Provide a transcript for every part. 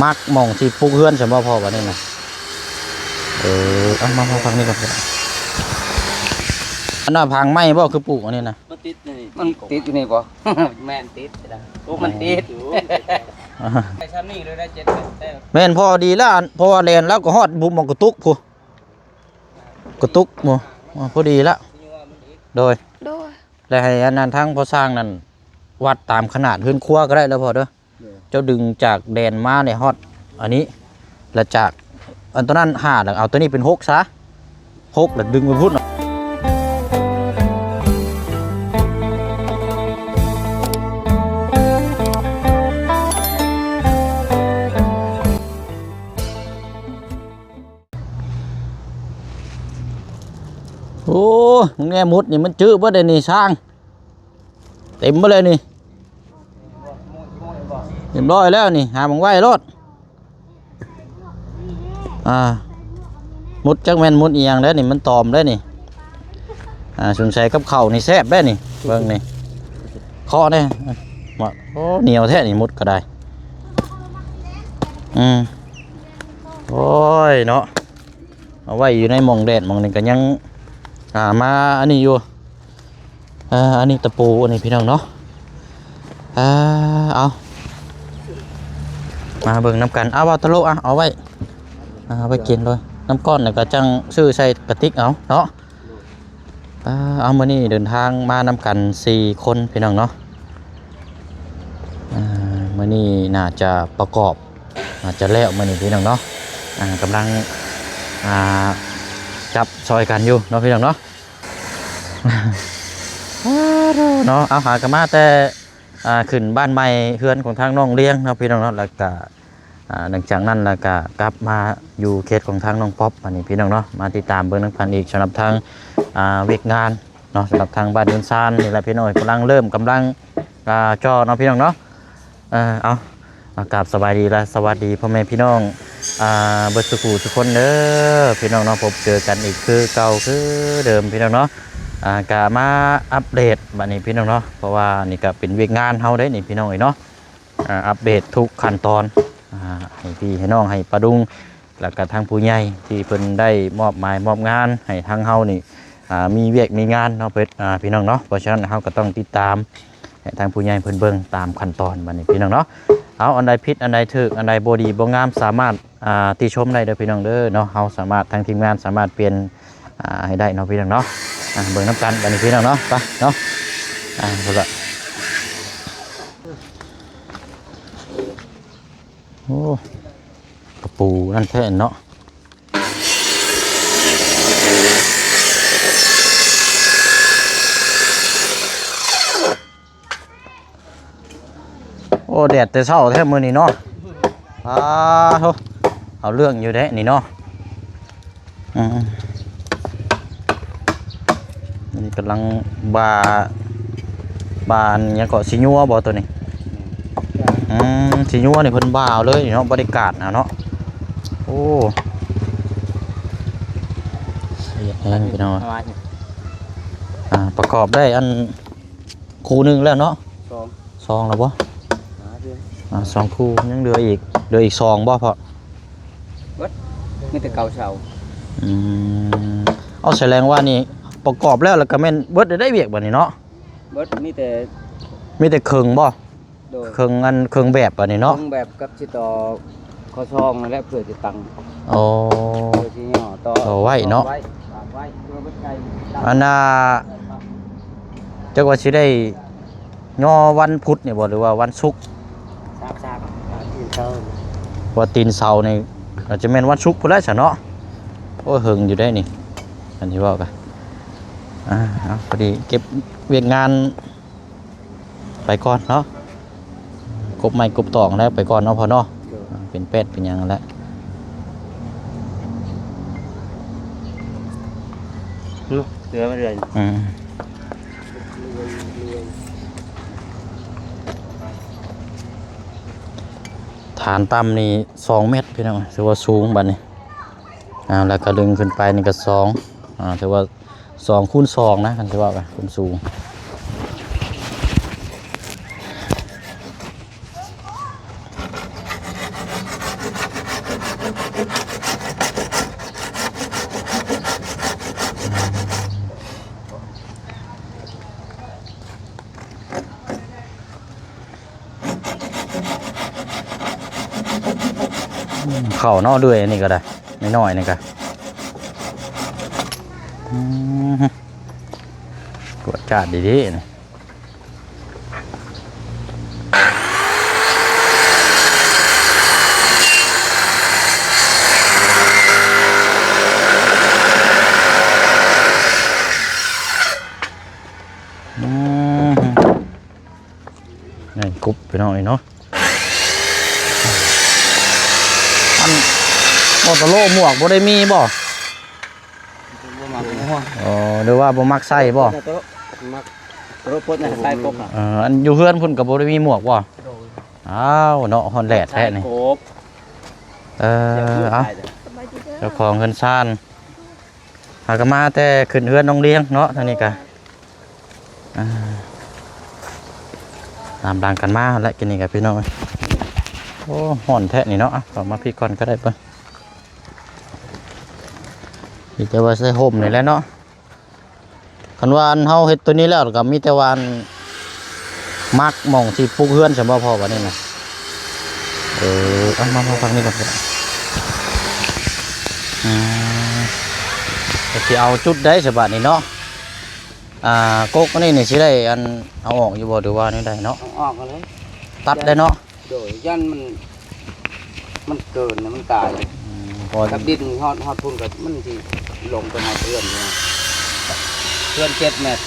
ມັກໝ່ອງຊິປຸກເຮືອນຊັ້ນບໍ່ພໍ່ ບາດນີ້ນະ? ເອີ ເອົາ ມາ ມາຝັ່ງນີ້ກ່ອນ. ອັນນັ້ນຜັງໄມ້ບໍ່ ຄືປູກອັນນີ້ນະ? ມັນຕິດຢູ່ນີ້ ມັນຕິດຢູ່ນີ້ບໍ່? ແມ່ນຕິດນະ. ໂອ້ ມັນຕິດ ໄປຊ່ຳນີ້ເລີຍໄດ້ເຈັດແປດແຕ້ມ. ແມ່ນພໍດີລະ ອັນ ເພາະວ່າແລ່ນແລ້ວກໍຮອດບຸມໝ່ອງກະຕຸກພຸ້ນ ກະຕຸກໝ່ອງ ພໍດີລະ. ໂດຍ ໂດຍ ແລະ ໃຫ້ອັນນັ້ນທາງພໍ່ຊ່າງນັ້ນ ວັດຕາມຂະໜາດເຮືອນຄົວກໍໄດ້ເດີພໍ່ເດີ. ເຈົ້າດຶງຈາກແດນມານີ້ຮອດອັນນີ້ ແລະ ຈາກອັນຕົວນັ້ນຫ້າ ແລ້ວເອົາຕົວນີ້ເປັນຫົກຊະ ຫົກ ແລ້ວດຶງໄປພຸ້ນ. ໂອ້ ມຶງແນ່ ມຸດນີ້ມັນຈື່ເບິດເດ້ນີ້ຊ່າງ ເຕັມເບິດເລີຍນີ້ ຮຽບຮ້ອຍແລ້ວນີ້ ຫາໝ່ອງໄວ້ໂລດ. ອ່າ ມຸດຈັກແມ່ນມຸດອີ່ຫຍັງແລ້ວນີ້ ມັນຕອມແລ້ວນີ້. ອ່າ ສົງໄສກັບເຂົ້ານີ້ແຊບແລ້ວນີ້ ເບິ່ງນີ້ ເຄາະແດ່. ໂອ້ ໜຽວແທ້ນີ້ ມຸດກໍໄດ້. ອືມ ໂອ້ຍເນາະ ເອົາໄວ້ຢູ່ໃນໝ່ອງແດດໝ່ອງນີ້ກໍຍັງ ອ່າ ມາອັນນີ້ຢູ່. ອ່າ ອັນນີ້ຕະປູ ອັນນີ້ພີ່ນ້ອງເນາະ. ອ່າ ເອົາ ມາເບິ່ງນຳກັນ. ເອົາ ເອົາຕະໂລ ອ່ະ ເອົາໄວ້ ອ່າ ໄວ້ກິນໂລດ ນ້ຳກ້ອນ ແລ້ວກໍຈັ່ງຊື້ໃສ່ກະຕິກເອົາເນາະ. ອ່າ ເອົາ ມື້ນີ້ເດີນທາງມານຳກັນສີ່ຄົນພີ່ນ້ອງເນາະ. ອ່າ ມື້ນີ້ໜ້າຈະປະກອບ ໜ້າຈະແລ້ວມື້ນີ້ພີ່ນ້ອງເນາະ. ອ່າ ກຳລັງ ອ່າ ຈັບຊ່ອຍກັນຢູ່ເນາະພີ່ນ້ອງເນາະ. ເນາະ ເອົາ ຫາກັນມາແຕ່ ອ່າ ຂຶ້ນບ້ານໃໝ່ເຮືອນຂອງທາງນ້ອງລຽງເນາະພີ່ນ້ອງເນາະ ແລ້ວກະ ອ່າ ຫຼັງຈາກນັ້ນແລ້ວກະກັບມາຢູ່ເຂດຂອງທາງນ້ອງປັອບ ອັນນີ້ພີ່ນ້ອງເນາະ. ມາຕິດຕາມເບິ່ງນຳກັນອີກ ສຳລັບທາງ ອ່າ ວຽກງານເນາະ ສຳລັບທາງບ້ານເຮືອນຊານນີ້ແຫຼະພີ່ນ້ອງ ກຳລັງເລີ່ມ ກຳລັງ ອ່າ ເຈາະເນາະພີ່ນ້ອງເນາະ. ເອີ ເອົາ ອ່າ ກາບສະບາຍດີ ແລະ ສະຫວັດດີພໍ່ແມ່ພີ່ນ້ອງ ອ່າ ເບິດສູ່ຜູ້ສູ່ຄົນເດີພີ່ນ້ອງເນາະ. ພົບເຈີກັນອີກຄືເກົ່າຄືເດີມພີ່ນ້ອງເນາະ. ອ່າ ກະມາອັບເດດບາດນີ້ພີ່ນ້ອງເນາະ ເພາະວ່ານີ້ກະເປັນວຽກງານເຮົາເດ້ນີ້ພີ່ນ້ອງເອີຍເນາະ. ອ່າ ອັບເດດທຸກຂັ້ນຕອນ ອ່າ ໃຫ້ພີ່ໃຫ້ນ້ອງ ໃຫ້ປ້າດຸງ ແລ້ວກະທາງຜູ້ໃຫຍ່ທີ່ເພິ່ນໄດ້ມອບໝາຍມອບງານໃຫ້ທາງເຮົານີ້ ອ່າ ມີວຽກມີງານເນາະ ເພິ່ນ ອ່າ ພີ່ນ້ອງເນາະ. ເພາະສະນັ້ນເຮົາກໍຕ້ອງຕິດຕາມ ໃຫ້ທາງຜູ້ໃຫຍ່ເພິ່ນເບິ່ງຕາມຂັ້ນຕອນບາດນີ້ພີ່ນ້ອງເນາະ. ເອົາ ອັນໃດຜິດ ອັນໃດຖືກ ອັນໃດບໍ່ດີບໍ່ງາມ ສາມາດ ອ່າ ຕິຊົມໄດ້ເດີພີ່ນ້ອງເດີເນາະ. ເຮົາສາມາດ ທາງທີມງານສາມາດປ່ຽນ ອ່າ ໃຫ້ໄດ້ເນາະພີ່ນ້ອງເນາະ. ອ່າ ເບິ່ງນຳກັນບາດນີ້ພີ່ນ້ອງເນາະ ໄປເນາະ. ອ່າ ພຸ້ນລະ ໂອ້ ກະປູນັ້ນແທ້ເນາະ. ໂອ້ ແດດແຕ່ເຊົ້າແທ້ມື້ນີ້ເນາະ. ອາໂທ້ ເອົາເລື່ອງຢູ່ເດ້ນີ້ເນາະ. ອືມ ນີ້ກຳລັງບ່າ ບ່າອັນຫຍັງເກາະ ສີຍົວບໍ່ໂຕນີ້? ອືມ ສີຍົວນີ້ເພິ່ນບ່າເອົາເລີຍເນາະ ບໍ່ໄດ້ກາດເອົາເນາະ. ໂອ້ ລະອຽດແຮງພີ່ນ້ອງ. ອ່າ ປະກອບໄດ້ອັນຄູ່ໜຶ່ງແລ້ວເນາະ. ສອງ ສອງແລ້ວບໍ່? ອ່າ ສອງຄູ່ ຍັງເຫຼືອອີກ ເຫຼືອອີກສອງບໍ່ພໍ່? ເບິດ ມີແຕ່ເສົາ. ອືມ ເອົາ ສະແດງວ່ານີ້ປະກອບແລ້ວ ແລ້ວກໍແມ່ນເບິດໄດ້ວຽກບາດນີ້ເນາະ. ເບິດ ມີແຕ່ ມີແຕ່ເຄິ່ງບໍ່? ໂດຍ ເຄິ່ງອັນ ເຄິ່ງແບບບາດນີ້ເນາະ. ເຄິ່ງແບບກັບຊິຕໍ່ຂໍ້ຊອງນັ້ນແຫຼະ ເພື່ອຊິຕັ້ງ. ໂອ້ ເພື່ອຊິຫຍໍ້ຕໍ່ ຕໍ່ໄວ້ເນາະ ຕໍ່ໄວ້ ວາງໄວ້ ເພື່ອເບິດໄກ່. ອັນນ່າ ຈັກວ່າຊິໄດ້ ຍໍວັນພຸດນີ້ບໍ່ ຫຼືວ່າວັນສຸກ? ຊາກ ຊາກ ອ່າ ຕີນເສົາ ວ່າຕີນເສົານີ້ ອາດຈະແມ່ນວັນສຸກພຸ້ນແຫຼະຊະເນາະ. ໂອ້ຍ ເຫິງຢູ່ເດ້ນີ້ ອັນທີ່ເວົ້າກະ ອ່າ ເອົາ ພໍດີເກັບວຽກງານໄປກ່ອນເນາະ. ກົບໄມ້ກົບຕອກແລ້ວໄປກ່ອນເນາະພໍ່ເນາະ. ໂດຍ ເປັນແປດເປັນຫຍັງແຫຼະ ເນາະ ເຫຼືອມາເດືອນ ອືມ. ຖານຕ່ຳນີ້ສອງແມັດພີ່ນ້ອງ ຖືວ່າສູງບາດນີ້. ອ່າ ແລ້ວກໍດຶງຂຶ້ນໄປນີ້ກໍສອງ ອ່າ ຖືວ່າສອງຄູນສອງນະ ຄັນຊິເວົ້າກະຄູນສູງ. ເຂົ້າເນາະ ເລື່ອຍອັນນີ້ກໍໄດ້ ນ້ອຍໆນີ້ກໍ ອືມ ກວດຈາດດີໆນີ້. ອືມ ໃຫຍ່ກຸບພີ່ນ້ອງເອີຍເນາະ. ອັນ ມໍເຕີໂລໝວກບໍ່ໄດ້ມີບໍ່? ບໍ່ມັກ ອໍ ຫຼືວ່າບໍ່ມັກໃສ່ບໍ່? ມັກໂຕລົດປົດໃສ່ກົກ ເອີ ອັນຢູ່ເຮືອນພຸ້ນກໍບໍ່ໄດ້ມີໝວກບໍ່? ໂດຍ ອ້າວເນາະ ຮ້ອນແດດແທ້ນີ້ ໃສ່ກົກ ເອີ ເອົາ ເຈົ້າຂອງເຮືອນຊານ ຫາກໍມາແຕ່ຂຶ້ນເຮືອນນ້ອງລຽງເນາະ ທາງນີ້ກະ ອ່າ ຕາມຫຼັງກັນມາແຫຼະ ກິນນີ້ກະພີ່ນ້ອງເອີຍ. ໂອ້ ຮ້ອນແທ້ນີ້ເນາະ ເອົາ ເຂົ້າມາພີ້ກ່ອນກໍໄດ້ເບິ່ງ ມີແຕ່ວ່າໃສ່ຮົ່ມນີ້ແຫຼະເນາະ. ຄັນວ່າອັນເຮົາເຮັດໂຕນີ້ແລ້ວ ກໍມີແຕ່ວ່າອັນມາກໝ່ອງທີ່ປຸກເຮືອນຊັ້ນບໍ່ ພໍ່ ບາດນີ້ນະ? ເອີ ເອົາ ມາ ມາຝັ່ງນີ້ກ່ອນກໍໄດ້ ອືມ ກໍຊິເອົາຈຸດໃດຊັ້ນບາດນີ້ເນາະ? ອ່າ ກົກອັນນີ້ນີ້ຊິໄດ້ອັນເອົາອອກຢູ່ບໍ່ ຫຼືວ່າແນວໃດເນາະ? ເອົາອອກເອົາເລີຍ ຕັດໄດ້ເນາະ? ໂດຍ ຢ້ານມັນ ມັນເກີນນະ ມັນກາຍ ອືມ ກັບດິນຮອດ ຮອດພຸ້ນກໍມັນຊິລົງໄປຮອດເຮືອນຢູ່ ເຮືອນເຈັດແມັດ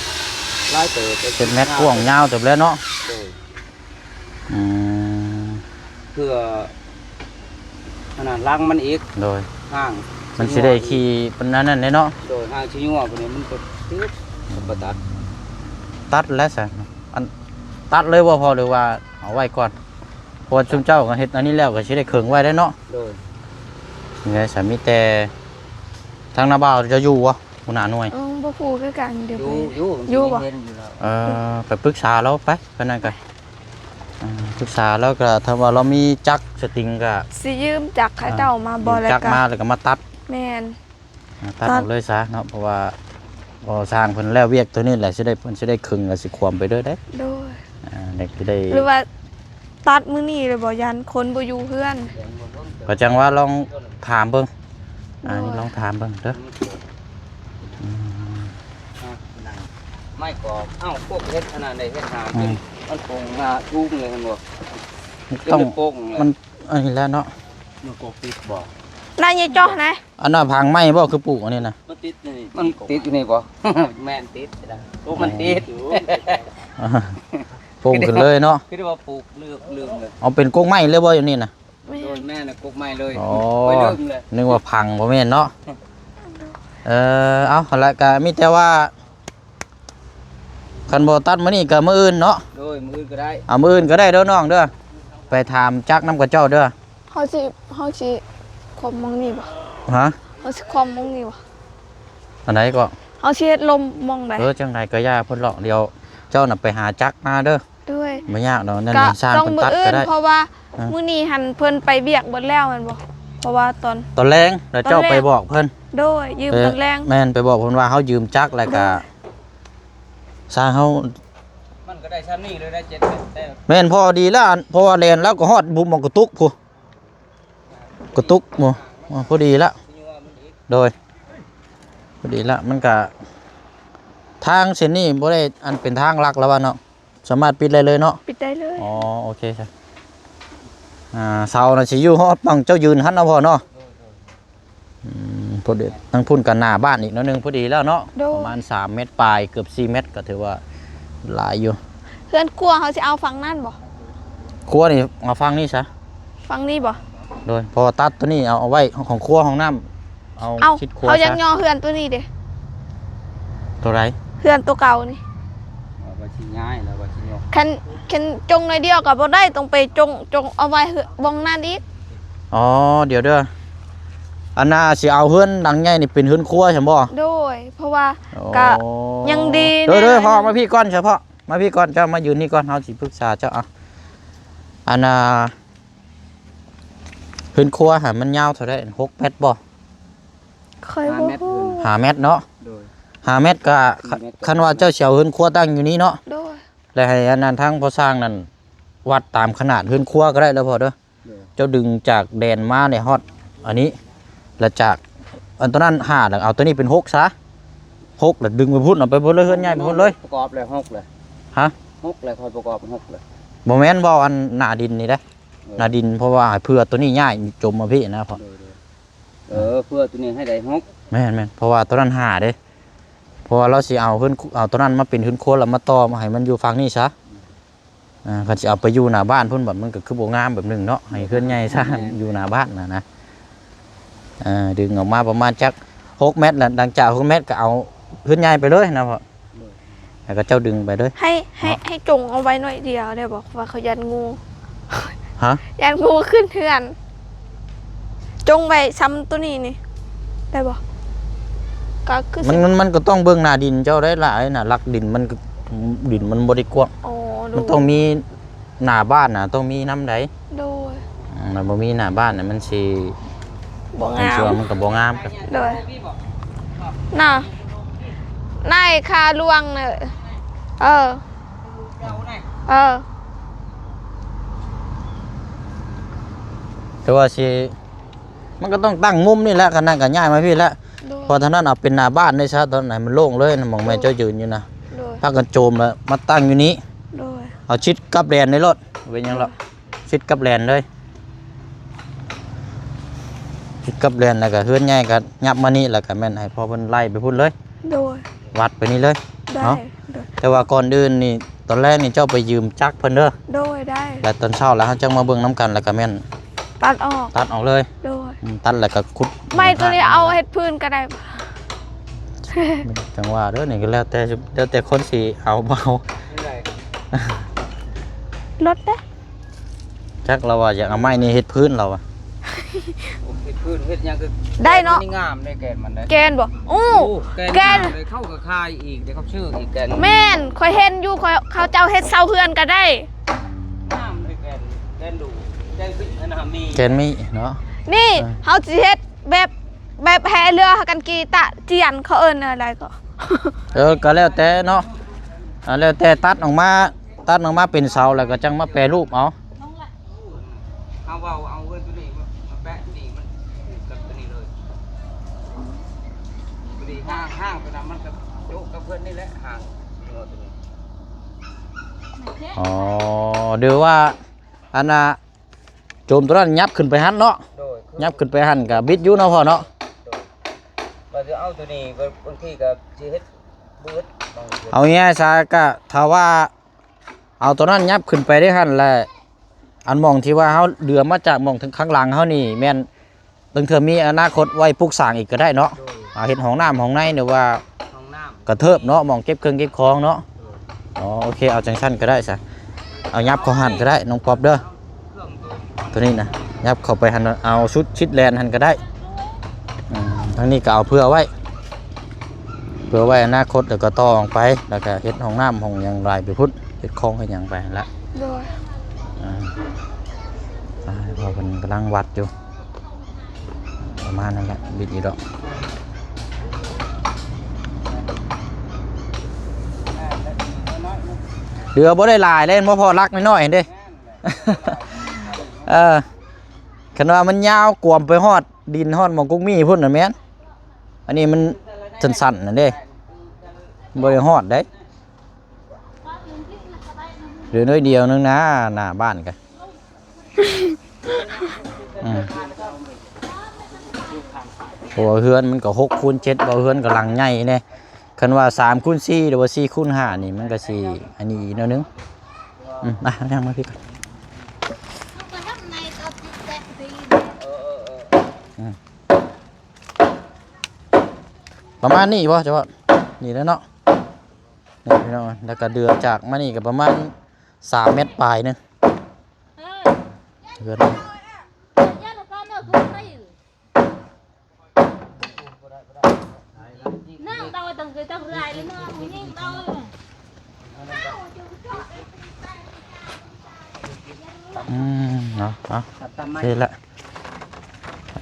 ຫຼາຍເຕີບ ເຈັດແມັດ ກວ້າງຍາວເຕີບແລ້ວເນາະ. ໂດຍ ອືມ ເພື່ອອັນນັ້ນຫຼັງມັນອີກ ໂດຍ ຫ້າງ ມັນຊິໄດ້ຂີ່ປານນັ້ນແຫຼະເນາະ. ໂດຍ ຫ້າງຊິຍົວປານນີ້ມັນກໍຕິດ ກໍບໍ່ຕັດ ຕັດແລ້ວຊະ ອັນ ຕັດເລີຍບໍ່ ພໍ່ ຫຼືວ່າເອົາໄວ້ກ່ອນ? ເພາະວ່າຊຸມເຈົ້າກໍເຮັດອັນນີ້ແລ້ວ ກໍຊິໄດ້ເຄິ່ງໄວ້ໄດ້ເນາະ. ໂດຍ ນີ້ແຫຼະ ສາມີແຕ່ທາງນ້າບ່າວຈະຢູ່ບໍ່ ຫົວໜ້າໜ່ວຍ? ເອີ ບໍ່ຮູ້ຄືກັນ ດຽວ ຢູ່ ໄປ ຢູ່ ຢູ່ບໍ່? ເອີ ໄປປຶກສາລາວໄປ ປານນັ້ນກໍ ອ່າ ປຶກສາລາວກໍ ຖ້າວ່າລາວມີຈັກສະຕິງກໍ ຊິຢືມຈັກເຂົາເຈົ້າມາບໍ່ ແລ້ວກໍ ຈັກມາແລ້ວກໍມາຕັດ ແມ່ນ ຕັດ ຕັດອອກເລີຍຊະເນາະ ເພາະວ່າ ພໍຊ່າງເພິ່ນແລ້ວວຽກໂຕນີ້ແຫຼະ ຊິໄດ້ ເພິ່ນຊິໄດ້ເຄິ່ງ ແລ້ວຊິຂວມໄປເດີໄດ໋. ໂດຍ ອ່າ ໄດ້ ຊິໄດ້ ຫຼືວ່າຕັດມື້ນີ້ເລີຍບໍ່? ຢ້ານຄົນບໍ່ຢູ່ເຮືອນ ກໍຈັ່ງວ່າລອງຖາມເບິ່ງ ອ່າ ລອງຖາມເບິ່ງເດີ. ອືມ ອ່າ ໄມ້ກອກ ເອົ້າ ພວກເຮັດອັນນັ້ນໄດ້ ເຮັດຫາ ອືມ ມັນປົງຫາທຸງເລີຍ ເຫັນບໍ່? ຕ້ອງ ມັນ ອັນນີ້ແຫຼະເນາະ ມັນກໍຕິດບໍ່? ນາຍເຈາະນະ ອັນນັ້ນຜັງໄມ້ບໍ່ ຄືປູກອັນນີ້ນະ? ມັນຕິດນີ້ ມັນຕິດຢູ່ນີ້ບໍ່? ແມ່ນຕິດ ໂອ້ ມັນຕິດ ໂປ່ງຂຶ້ນເລີຍເນາະ ຄືວ່າປູກເລື່ອງເລີຍ. ເອົາເປັນກົກໄມ້ເລີຍບໍ່ຢູ່ນີ້ນະ? ແມ່ນ ໂດຍ ແມ່ນ ກົກໄມ້ເລີຍ. ອໍ ໄປເລີ່ມເລີຍ ນຶກວ່າຜັງ ບໍ່ແມ່ນເນາະ. ເອີ ເອົາ ຫັ້ນລະ ກະມີແຕ່ວ່າ ຄັນບໍ່ຕັດມື້ນີ້ກໍມື້ອື່ນເນາະ. ໂດຍ ມື້ອື່ນກໍໄດ້ ເອົາມື້ອື່ນກໍໄດ້ເດີນ້ອງເດີ ໄປຖາມຈັກນຳຂະເຈົ້າເດີ. ເຮົາຊິ ເຮົາຊິຂວມໝ່ອງນີ້ບໍ່? ຮະ? ເຮົາຊິຂວມໝ່ອງນີ້ບໍ່? ອັນໃດກໍ? ເຮົາຊິເຮັດລົມໝ່ອງໃດ? ເອີ ຈັ່ງໃດກໍຢ່າເພິ່ນຫຼອກ ດຽວເຈົ້ານະໄປຫາຈັກມາເດີ. ໂດຍ ບໍ່ຍາກດອກ ນັ້ນຊ່າງເພິ່ນຕັດກໍໄດ້ ເພາະວ່າ ອ່າ ມື້ນີ້ຫັ້ນເພິ່ນໄປວຽກເບິດແລ້ວແມ່ນບໍ່? ເພາະວ່າຕອນ ຕອນແລງ ແລ້ວເຈົ້າໄປບອກເພິ່ນ. ໂດຍ ຢືມ ເອີ ຕອນແລງ ແມ່ນ ໄປບອກເພິ່ນວ່າເຮົາຢືມຈັກ ແລ້ວກໍ ໂດຍ ຊ່າງເຮົາ ມັນກໍໄດ້ຊ່ຳນີ້ເລີຍໄດ໋ ເຈັດແມັດ ແມ່ນພໍດີລະ ອັນ ເພາະວ່າແລ່ນແລ້ວກໍຮອດບຸມໝ່ອງກະຕຸກພຸ້ນ ກະຕຸກບໍ່ ພໍດີລະ. ໂດຍ ພໍດີລະ ມັນກະ ທາງເສັ້ນນີ້ບໍ່ໄດ້ ອັນເປັນທາງລັກແລ້ວວ່າເນາະ ສາມາດປິດໄດ້ເລີຍເນາະ? ປິດໄດ້ເລີຍ. ອໍ ໂອເຄຊະ ອ່າ ເສົານະຊິຢູ່ຮອດໝ່ອງເຈົ້າຢືນຫັ້ນເນາະພໍ່ເນາະ. ອືມ ພໍດີ ທາງພຸ້ນກໍໜ້າບ້ານອີກໜ້ອຍໜຶ່ງ ພໍດີແລ້ວເນາະ. ໂດຍ ປະມານສາມແມັດປາຍ ເກືອບສີ່ແມັດ ກໍຖືວ່າຫຼາຍຢູ່. ເຮືອນຄົວເຮົາຊິເອົາຝັ່ງນັ້ນບໍ່? ຄົວນີ້ເອົາຝັ່ງນີ້ຊະ. ຝັ່ງນີ້ບໍ່? ໂດຍ ເພາະວ່າຕັດໂຕນີ້ເອົາ ເອົາໄວ້ຂອງຄົວ ຫ້ອງນ້ຳ ເອົາ ເອົາ ຊິດຄົວ ເຮົາຢາກຍໍເຮືອນໂຕນີ້ເດ. ໂຕໃດ? ເຮືອນໂຕເກົ່ານີ້ ວ່າຊິຍ້າຍແລ້ວວ່າຊິຍົກ ຄັນ ຄັນຈົງໜ້ອຍດຽວກໍບໍ່ໄດ້ ຕ້ອງໄປຈົງ ຈົງເອົາໄວ້ເຮືອນບ່ອນນັ້ນອີກ. ອໍ ດຽວເດີ ອັນນ່າ ຊິເອົາເຮືອນຫຼັງໃຫຍ່ນີ້ເປັນເຮືອນຄົວຊັ້ນບໍ່? ໂດຍ ເພາະວ່າ ໂອ້ ກະຍັງດີ. ເດີ ເດີ ແນ່ ພໍ່ ມາພີ້ກ່ອນຊະພໍ່ ມາພີ້ກ່ອນ ເຈົ້າມາຢືນນີ້ກ່ອນ ເຮົາຊິປຶກສາເຈົ້າ. ເອົາ ອັນນ່າ ເຮືອນຄົວຫັ້ນມັນຍາວເທົ່າໃດ? ຫົກແມັດບໍ່? ຂ້ອຍບໍ່ຮູ້. ຫ້າແມັດເນາະ. ໂດຍ ຫ້າແມັດກະ ສີ່ແມັດ ຄັນວ່າເຈົ້າຊິເອົາເຮືອນຄົວຕັ້ງຢູ່ນີ້ເນາະ. ໂດຍ ແລ້ວໃຫ້ອັນນັ້ນ ທາງພໍ່ຊ່າງນັ້ນ ວັດຕາມຂະໜາດເຮືອນຄົວກໍໄດ້ເດີພໍ່ເດີ. ໂດຍ ເຈົ້າດຶງຈາກແດນມານີ້ຮອດອັນນີ້ ແລ້ວຈາກອັນຕົວນັ້ນຫ້າ ແລ້ວເອົາຕົວນີ້ເປັນຫົກຊະ ຫົກ ແລ້ວດຶງໄປພຸ້ນ ເອົາໄປພຸ້ນເລີຍ ເຮືອນໃຫຍ່ໄປພຸ້ນເລີຍ. ປະກອບແລ້ວຫົກເລີຍ. ຮະ? ຫົກເລີຍ ຄ່ອຍປະກອບຫົກເລີຍ. ບໍ່ແມ່ນ ເວົ້າອັນໜ້າດິນນີ້ເດ້. ເອີ ໜ້າດິນ ເພາະວ່າໃຫ້ເພື່ອຕົວນີ້ຍ້າຍຈົມມາພີ້ນະ. ເອີ ເພື່ອຕົວນີ້ໃຫ້ໄດ້ຫົກ. ແມ່ນໆ ເພາະວ່າຕົວນັ້ນຫ້າເດ້ ເພາະວ່າລາວຊິເອົາເຮືອນ ເອົາຕົວນັ້ນມາເປັນເຮືອນຄົວ ແລ້ວມາຕໍ່ໃຫ້ມັນຢູ່ຝັ່ງນີ້ຊະ. ອ່າ ຄັນຊິເອົາໄປຢູ່ໜ້າບ້ານພຸ້ນ ບັດມັນກໍຄືບໍ່ງາມແບບໜຶ່ງເນາະ ໃຫ້ເຮືອນໃຫຍ່ຊະ ແມ່ນ ຢູ່ໜ້າບ້ານນະນະ. ເອີ ດຶງອອກມາປະມານຈັກຫົກແມັດ ແລ້ວຫຼັງຈາກຫົກແມັດກໍເອົາເຮືອນໃຫຍ່ໄປເລີຍນະພໍ່. ໂດຍ ແລ້ວກໍເຈົ້າດຶງໄປເລີຍ ໃຫ້ ໃຫ້ ເນາະ ໃຫ້ຈົ່ງເອົາໄວ້ໜ້ອຍດຽວໄດ້ບໍ່? ເພາະວ່າເຂົາຢ້ານງູ. ຮະ? ຢ້ານງູຂຶ້ນເຮືອນ. ຈົ່ງໄວ້ຊ່ຳໂຕນີ້ນີ້ ໄດ້ບໍ່? ກໍຄື ມັນ ມັນ ມັນກໍຕ້ອງເບິ່ງໜ້າດິນເຈົ້າໄດ້ຫຼາຍນະ ຫຼັກດິນມັນ ດິນມັນບໍ່ໄດ້ກວ້າງ. ອໍ ໂດຍ ມັນຕ້ອງມີ ໜ້າບ້ານນະຕ້ອງມີນຳໃດ. ໂດຍ ອືມ ມັນບໍ່ມີໜ້າບ້ານນະ ມັນຊິ ບໍ່ງາມ ມັນຊິວ່າມັນກໍບໍ່ງາມ. ໂດຍ ນະ ນາຍຄາຫຼວງນະ. ເອີ ເອີ ແຕ່ວ່າຊິ ມັນກໍຕ້ອງຕັ້ງມຸມນີ້ແຫຼະ ຄັນນັ້ນກໍຍ້າຍມາພີ້ແຫຼະ. ໂດຍ ເພາະທາງນັ້ນເອົາເປັນໜ້າບ້ານໄດ້ຊະ ຕອນນັ້ນໃຫ້ມັນໂລ່ງເລີຍນະ ໝ່ອງແມ່ເຈົ້າຢືນຢູ່ນະ. ໂດຍ ພາກັນໂຈມແລ້ວມາຕັ້ງຢູ່ນີ້. ໂດຍ ເອົາຊິດກັບແດນໃນລົດ ເປັນຫຍັງລະ ຊິດກັບແດນເລີຍ. ຊິດກັບແດນ ແລ້ວກໍເຮືອນໃຫຍ່ກໍຫຍັບມານີ້ ແລ້ວກໍແມ່ນໃຫ້ພໍ່ເພິ່ນໄລ່ໄປພຸ້ນເລີຍ. ໂດຍ ວັດໄປນີ້ເລີຍ. ໄດ້ ເນາະ ໂດຍ ແຕ່ວ່າກ່ອນອື່ນນີ້ ຕອນແລກນີ້ເຈົ້າໄປຢືມຈັກເພິ່ນເດີ. ໂດຍ ໄດ້ ແລ້ວຕອນເຊົ້າແລ້ວເຮົາຈັ່ງມາເບິ່ງນຳກັນ ແລ້ວກໍແມ່ນຕັດອອກ ຕັດອອກເລີຍ. ໂດຍ ອືມ ຕັດແລ້ວກໍຂຸດ ໄມ້ຕົວນີ້ເອົາເຮັດພື້ນກໍໄດ້. ຈັ່ງວ່າເດີ ນີ້ກໍແລ້ວແຕ່ ແລ້ວແຕ່ຄົນຊິເອົາບໍ່ເອົາ. ລົດເດ້ ຈັກລາວວ່າຢາກເອົາໄມ້ນີ້ເຮັດພື້ນລາວວ່າ. ໂອ້ ເຮັດພື້ນເຮັດຫຍັງກໍ ໄດ້ເນາະ ງາມເດ້ແກ່ນມັນເດ້. ແກ່ນບໍ່? ໂອ້ ໂອ້ ແກ່ນ ແກ່ນງາມເດ້ ເຂົາກໍຂາຍອີກເດ້ ເຂົາຊື້ອີກແກ່ນ. ແມ່ນ ຂ້ອຍເຫັນຢູ່ ຂ້ອຍ ເຂົາເຈົ້າເຮັດເສົາເຮືອນກໍໄດ້. ງາມເດ້ແກ່ນ ແກ່ນດູ ແກ່ນມີ ແກ່ນມີເນາະ. ນີ້ ເອີ ເຮົາຊິເຮັດແບບ ແບບແຫ່ເຮືອຫາກັນກີຕະຈຽນ ເຂົາເອີ້ນແນວໃດກໍ. ເອີ ກໍແລ້ວແຕ່ເນາະ ອ່າ ແລ້ວແຕ່ ຕັດອອກມາ ຕັດອອກມາເປັນເສົາ ແລ້ວກໍຈັ່ງມາແປຮູບເອົາ. ເຮົາເວົ້າເອົາເຮືອນຕົວນີ້ມາແປະນີ້ ມັນຖືກກັບຕົວນີ້ເລີຍ. ຕົວນີ້ຫ້າງ ຫ້າງຕົວນັ້ນມັນກໍໂຈະກັບເຮືອນນີ້ແຫຼະ ຫ້າງຕົວນີ້. ອໍ ຫຼືວ່າອັນນ່າ ໂຈມຕົວນັ້ນຫຍັບຂຶ້ນໄປຫັ້ນເນາະ. ໂດຍ ຫຍັບຂຶ້ນໄປຫັ້ນກໍບິດຢູ່ເນາະພໍ່ເນາະ. ໂດຍ ວ່າຈະເອົາຕົວນີ້ ບາງທີກໍຊິເຮັດບໍ່ເບິດ. ເອົາງ່າຍໆຊະ ກໍຖ້າວ່າເອົາຕົວນັ້ນຫຍັບຂຶ້ນໄປໄດ້ຫັ້ນແຫຼະ ອັນໝ່ອງທີ່ວ່າເຮົາເຫຼືອມາຈາກໝ່ອງທາງຂ້າງຫຼັງເຮົານີ້ ແມ່ນ ລາງເທື່ອມີອະນາຄົດໄວ້ປຸກສ້າງອີກກໍໄດ້ເນາະ. ໂດຍ ອ່າ ເຮັດຫ້ອງນ້ຳຫ້ອງໃນ ຫຼືວ່າຫ້ອງນ້ຳກະເທີບເນາະ ໝ່ອງເກັບເຄື່ອງເກັບຂອງເນາະ. ໂດຍ ອໍ ໂອເຄ ເອົາຈັ່ງຊັ້ນກໍໄດ້ຊະ ເອົາຫຍັບເຂົ້າຫັ້ນກໍໄດ້ນ້ອງປອບເດີ. ຕົວນີ້ນະ ຫຍັບເຂົ້າໄປຫັ້ນ ເອົາສຸດຊິດແລ່ນຫັ້ນກໍໄດ້. ອືມ ທາງນີ້ກໍເອົາເຜື່ອໄວ້ ເຜື່ອໄວ້ອະນາຄົດ ແລ້ວກໍຕໍ່ອອກໄປ ແລ້ວກໍເຮັດຫ້ອງນ້ຳຫ້ອງຫຍັງຫຼາຍໄປພຸ້ນ ເຮັດຄອງເຮັດຫຍັງໄປຫັ້ນລະ. ໂດຍ ອ່າ ພໍ່ເພິ່ນກຳລັງວັດຢູ່ ປະມານນັ້ນແຫຼະ ບິດອີກດອກ. ເຫຼືອບໍ່ໄດ້ຫຼາຍເດ້ ບໍ່ພໍຫຼັກນ້ອຍໆເດ້. ເອີ ຄັນວ່າມັນຍາວກວມໄປຮອດດິນ ຮອດໝ່ອງກົກໝີ່ພຸ້ນນະແມ່ນ. ອັນນີ້ມັນສັ້ນໆນັ້ນເດ້ ບໍ່ໄດ້ຮອດເດ້. ເຫຼືອໜ້ອຍດຽວໜຶ່ງນະ ໜ້າບ້ານກະ ອືມ ເພາະວ່າເຮືອນມັນກໍຫົກຄູນເຈັດ ເວົ້າເຮືອນກໍຫຼັງໃຫຍ່ແດ່. ຄັນວ່າສາມຄູນສີ່ ຫຼືວ່າສີ່ຄູນຫ້ານີ້ ມັນກໍຊິອັນນີ້ອີກແນວໜຶ່ງ. ອືມ ອ່ະ ຍ່າງມາພີ້ກ່ອນ. ອືມ ປະມານນີ້ບໍ່ ຈະວ່າ ນີ້ແຫຼະເນາະ. ນີ້ພີ່ນ້ອງ ແລ້ວກໍເດືອຈາກມານີ້ກໍປະມານສາມແມັດປາຍໜຶ່ງ ເຮືອນ. ອືມ ເນາະ ເອົາ ໂອເຄລະ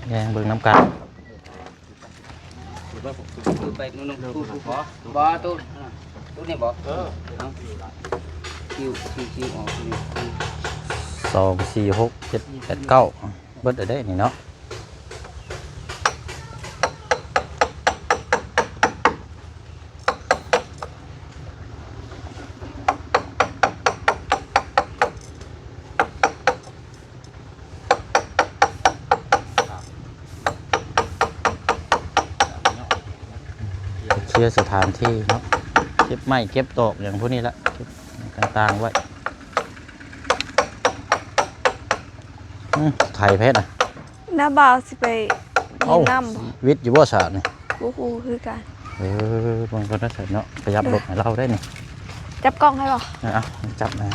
ແຍງເບິ່ງນຳກັນ. ຄືໄປໜຶ່ງ ຕູ້ ຕູ້ ຕູ້ ບໍ່ ຕູ້ ຕູ້ນີ້ບໍ່ ເອີ ເອົາ ຄິວ ຄິວ ຄິວອອກນີ້. ສອງ ສີ່ ຫົກ ເຈັດ ແປດ ເກົ້າ ເບິດແລ້ວເດ້ນີ້ເນາະ. ເຄຍສະຖານທີ່ເນາະ ເກັບໄມ້ເກັບຕອກຫຍັງພວກນີ້ລະ ເກັບຕ່າງໆໄວ້. ອືມ ໄຖແພດນະ ນ້າບ່າວຊິໄປ ເອົ້າ ເຮັດນ້ຳບໍ່? ວິດຢູ່ບໍ່ສະນີ້? ບໍ່ຮູ້ຄືກັນ. ເອີ ເບິ່ງກ່ອນນະຊັ້ນເນາະ ຂະຫຍັບລົດໃຫ້ລາວໄດ້ນີ້. ຈັບກ້ອງໃຫ້ບໍ່? ເອີ ເອົາ ຈັບມາ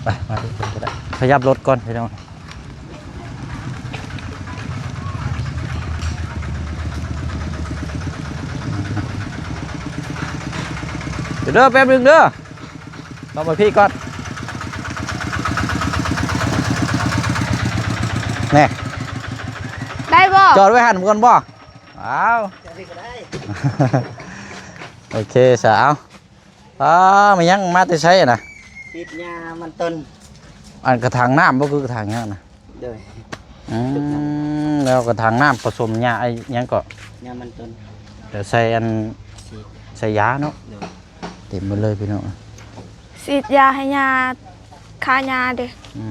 ໄປ ມາເບິ່ງກັນກໍໄດ້. ຂະຫຍັບລົດກ່ອນພີ່ນ້ອງ ເດີ ແປັບໜຶ່ງເດີ. ເຂົ້າມາພີ້ກ່ອນ ແນ່ ໄດ້ບໍ່? ຈອດໄວ້ຫັ້ນກ່ອນບໍ່? ອ້າວ ຈອດໄວ້ກໍໄດ້. ໂອເຄ ສາວ ອ້າ ແມ່ນຫຍັງ ມາແຕ່ໃສນະ? ສີດຫຍ້າມັນຕົ້ນ. ອັນກະຖາງນ້ຳບໍ່ ຄືກະຖາງຫຍັງນະ? ໂດຍ ອືມ ແລ້ວກະຖາງນ້ຳປະສົມຫຍ້າ ໄອ້ຫຍັງເກາະ? ຫຍ້າມັນຕົ້ນ. ແລ້ວໃສ່ອັນ ສີດ ໃສ່ຢາເນາະ. ໂດຍ ເຕັມໝົດເລີຍພີ່ນ້ອງ. ສີດຢາໃຫ້ຫຍ້າ ຂ້າຫຍ້າເດ້. ອື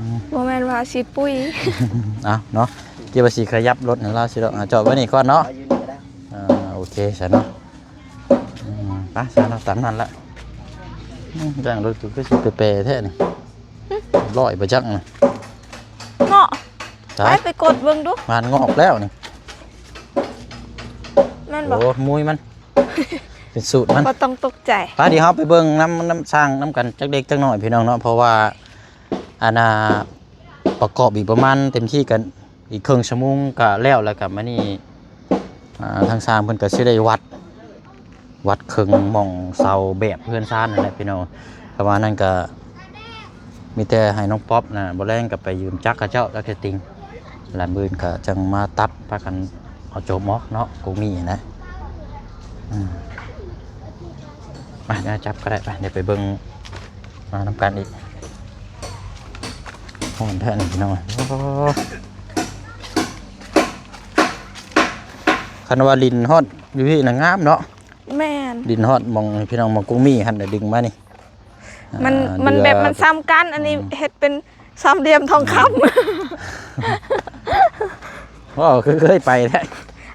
ມ ບໍ່ແມ່ນວ່າສີດປຸ໋ຍ. ເອົາເນາະ ຄິດວ່າຊິຂະຫຍັບລົດໃຫ້ລາວຊິດອກ. ອ່າ ຈອດໄວ້ນີ້ກ່ອນເນາະ. ເອົາຢູ່ນີ້ກໍໄດ້. ອ່າ ໂອເຄຊັ້ນເນາະ. ອືມ ໄປຊັ້ນເນາະ ຕາມນັ້ນລະ. ອືມ ຢ່າງລົດຄືຊິແປໆແທ້ນີ້. ຮ້ອຍບໍ່ຈັກນະ ເນາະ. ໄປ ໄປກົດເບິ່ງດູ ງານງອກແລ້ວນີ້. ແມ່ນບໍ່? ໂອ້ ມຸ້ຍມັນ ເປັນສູດມັນ ບໍ່ຕ້ອງຕົກໃຈ. ໄປ ດຽວເຮົາໄປເບິ່ງນຳ ນຳຊ່າງນຳກັນຈັກເລັກຈັກໜ້ອຍພີ່ນ້ອງເນາະ ເພາະວ່າ ອັນນ່າ ປະກອບອີກປະມານເຕັມທີ່ກໍອີກເຄິ່ງຊົ່ວໂມງກໍແລ້ວ. ແລ້ວກໍມານີ້ ອ່າ ທາງຊ່າງເພິ່ນກໍຊິໄດ້ວັດ ວັດເຄິ່ງໝ່ອງເສົາແບບເຮືອນຊານນັ້ນແຫຼະພີ່ນ້ອງ. ປະມານນັ້ນກໍມີແຕ່ໃຫ້ນ້ອງປັອບນະ ບໍ່ແລງກໍໄປຢືມຈັກເຂົາເຈົ້າ ຈັກເຮັດຕິງ ແລ້ວມື້ອື່ນກໍຈັ່ງມາຕັດ ພາກັນເອົາໂຈມອອກເນາະ ກົກໝີ້ນະ. ອືມ ມາ ຈັບກໍໄດ້ ໄປ ດຽວໄປເບິ່ງມານຳກັນອີກ. ຮ້ອນແທ້ນີ້ພີ່ນ້ອງ. ໂອ້ ຄັນວ່າຫຼິ້ນຮອດຢູ່ພີ້ນະງາມເນາະ. ແມ່ນ ດິນຮອດໝ່ອງ ພີ່ນ້ອງ ໝ່ອງກົກໝີ້ຫັ້ນ ແລ້ວດຶງມານີ້. ມັນ ອ່າ ມັນແບບ ເຫຼືອ ມັນຊ້ຳກັນ ອັນນີ້ ອືມ ເຮັດເປັນສາມຫຼ່ຽມທອງຄຳ. ອືມ ວ້າວ ຄືເຄີຍໄປແທ້.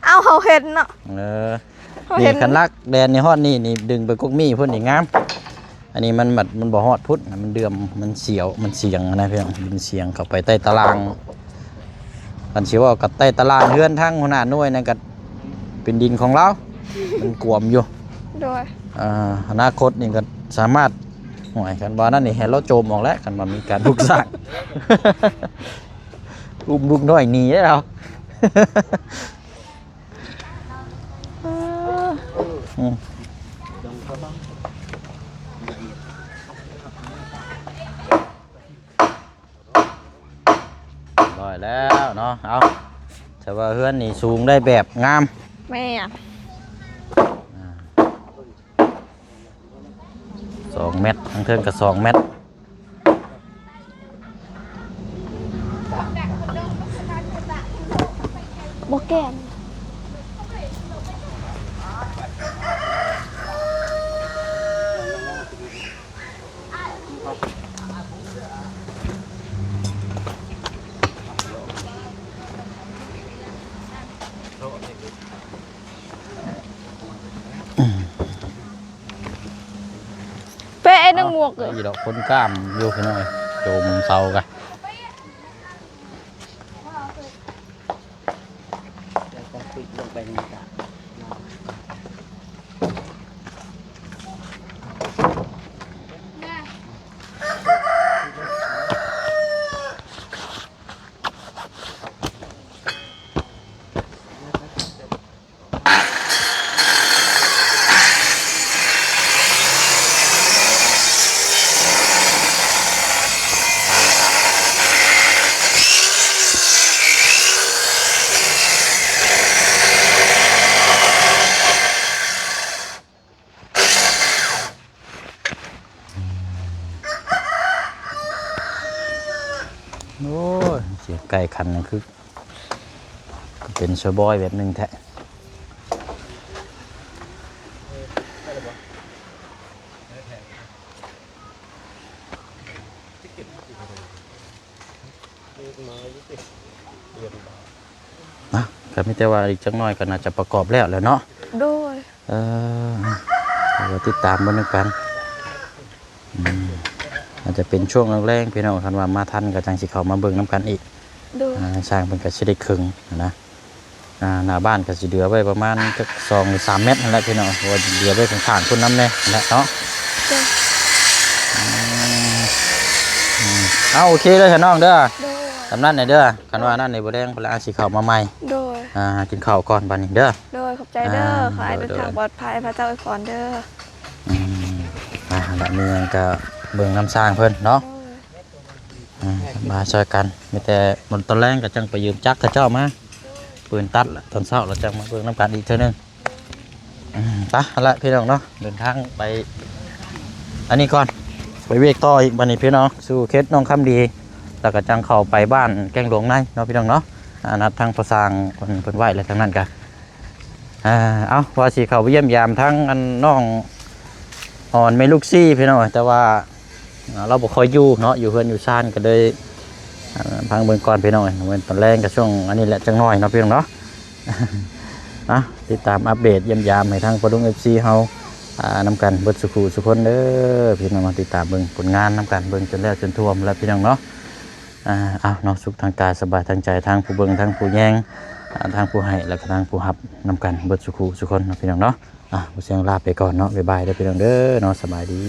ເອົ້າ ເຮົາເຫັນເນາະ. ເອີ ເຮົາເຫັນ ນີ້ ຄັນລາກແດນນີ້ຮອດນີ້ ນີ້ດຶງໄປກົກໝີ້ພຸ້ນນີ້ງາມ. ອັນນີ້ມັນ ມັນ ມັນບໍ່ຮອດພຸ້ນ ມັນເດືອມ ມັນສຽວ ມັນສຽງນະພີ່ນ້ອງ ດິນສຽງເຂົ້າໄປໃຕ້ຕາລ່າງ. ຄັນຊິເວົ້າກັບໃຕ້ຕາລ່າງເຮືອນທາງຫົວໜ້າໜ່ວຍນັ້ນກໍເປັນດິນຂອງລາວ ມັນກວມຢູ່. ໂດຍ ອ່າ ອະນາຄົດນີ້ກໍສາມາດ ໂອ້ຍ ຄັນວ່ານັ້ນນີ້ໃຫ້ລາວໂຈມອອກແຫຼະ ຄັນວ່າມີການປຸກສ້າງ ອຸ້ມລູກນ້ອຍໜີເດ້ລາວ. ເອີ ອືມ ຮຽບຮ້ອຍແລ້ວເນາະ. ເອົາ ແຕ່ວ່າເຮືອນນີ້ສູງໄດ້ແບບງາມ. ແມ່ນ ອ່າ ສອງແມັດ ທາງເທິງກໍສອງແມັດ. ບໍ່ແກ່ນ. ເປະ ໄອ້ໜຶ່ງໝວກ ເອີ ອີດອກຄົນກ້າມຢູ່ພີ່ນ້ອງເອີຍ ໂຈມເສົາກະ. ແລ້ວກໍປິດລົງໄປໃນກະ. ຍ ສຽງໄກ່ຂັນນີ້ຄື ເປັນຊາວບອຍແບບໜຶ່ງແທ້. ນະ ກໍມີແຕ່ວ່າອີກຈັກໜ້ອຍກໍໜ້າຈະປະກອບແລ້ວແຫຼະເນາະ. ໂດຍ. ເອີ ກໍຕິດຕາມເບິ່ງນຳກັນ. ອືມ ອາດຈະເປັນຊ່ວງແລງໆ ພີ່ນ້ອງ ຄັນວ່າມາທັນກໍຈັ່ງຊິເຂົ້າມາເບິ່ງນຳກັນອີກ. ໂດຍ. ອ່າ ຊ່າງເພິ່ນກໍຊິໄດ້ເຄິ່ງນະ. ອ່າ ໜ້າບ້ານກໍຊິເຫຼືອໄວ້ປະມານຈັກສອງຫຼືສາມແມັດຫັ້ນແຫຼະພີ່ນ້ອງ ເພາະວ່າເຫຼືອໄວ້ຂ້າງໆ ພຸ້ນນຳແດ່ຫັ້ນແຫຼະເນາະ. ໂດຍ. ອືມ ອືມ ເອົາ ໂອເຄເດີ ນ້ອງເດີ. ໂດຍ. ສ່ຳນັ້ນແຫຼະເດີ ຄັນວ່ານັ້ນນີ້ບໍ່ແດງ ເວລາຊິເຂົ້າມາໃໝ່. ໂດຍ. ອ່າ ກິນເຂົ້າກ່ອນບາດນີ້ເດີ. ໂດຍ ຂອບໃຈເດີ. ອ່າ ຂໍໃຫ້ເດີ ເດີນທາງປອດໄພ ພະເຈົ້າອວຍພອນເດີ. ອືມ ອ່າ ແລ້ວມີຫຍັງກໍເບິ່ງນຳຊ່າງເພິ່ນເນາະ. ໂດຍ. ອ່າ ມາຊ່ອຍກັນ ມີແຕ່ຕອນແລງກໍຈັ່ງໄປຢືມຈັກເຂົາເຈົ້າມາ ປືນຕັດລະ ຕອນເຊົ້າລະຈັ່ງມາເບິ່ງນຳກັນອີກເທື່ອໜຶ່ງ. ອືມ ໄປຫັ້ນລະພີ່ນ້ອງເນາະ ເດີນທາງໄປອັນນີ້ກ່ອນ ໄປວຽກຕໍ່ອີກບັດນີ້ພີ່ນ້ອງ ສູ່ເຂດໜອງຄຳດີ ແລ້ວກໍຈັ່ງເຂົ້າໄປບ້ານແກ້ງຫຼວງໃນເນາະ ພີ່ນ້ອງເນາະ. ອ່າ ນັດທາງພໍ່ຊ່າງເພິ່ນ ເພິ່ນໄວ້ແລ້ວ ທາງນັ້ນກະ ອ່າ ເອົາ ວ່າຊິເຂົ້າໄປຢ້ຽມຢາມທາງອັນນ້ອງອ່ອນແມ່ລູກສີ່ພີ່ນ້ອງ ແຕ່ວ່າ ອ່າ ລາວບໍ່ຄ່ອຍຢູ່ເນາະ ຢູ່ເຮືອນຢູ່ຊານ ກໍເລີຍ ອ່າ ຟັງເບິ່ງກ່ອນພີ່ນ້ອງ. ເອີ ຕອນແລງກໍຊ່ວງອັນນີ້ແຫຼະ ຈັກໜ້ອຍເນາະ ພີ່ນ້ອງເນາະ. ອ່ະ ຕິດຕາມອັບເດດຢ້ຽມຢາມໃຫ້ທາງພໍ່ລຸງ ເອັຟຊີ ເຮົາ ອ່າ ນຳກັນເບິດສູ່ຄູ່ສູ່ຄົນເດີພີ່ນ້ອງ ມາຕິດຕາມເບິ່ງຜົນງານນຳກັນ ເບິ່ງຈົນແລ້ວຈົນທ່ວມແລ້ວພີ່ນ້ອງເນາະ. ອ່າ ເອົາເນາະ ສຸກທາງກາຍສະບາຍທາງໃຈ ທັງຜູ້ເບິ່ງ ທັງຜູ້ແຍງ ອ່າ ທັງຜູ້ໃຫ້ ແລະກະທັງຜູ້ຮັບ ນຳກັນເບິດສູ່ຄູ່ສູ່ຄົນເນາະ ພີ່ນ້ອງເນາະ. ອ່າ ບໍ່ສຽງລາໄປກ່ອນເນາະ ບາຍບາຍເດີພີ່ນ້ອງເດີເນາະ ສະບາຍດີ.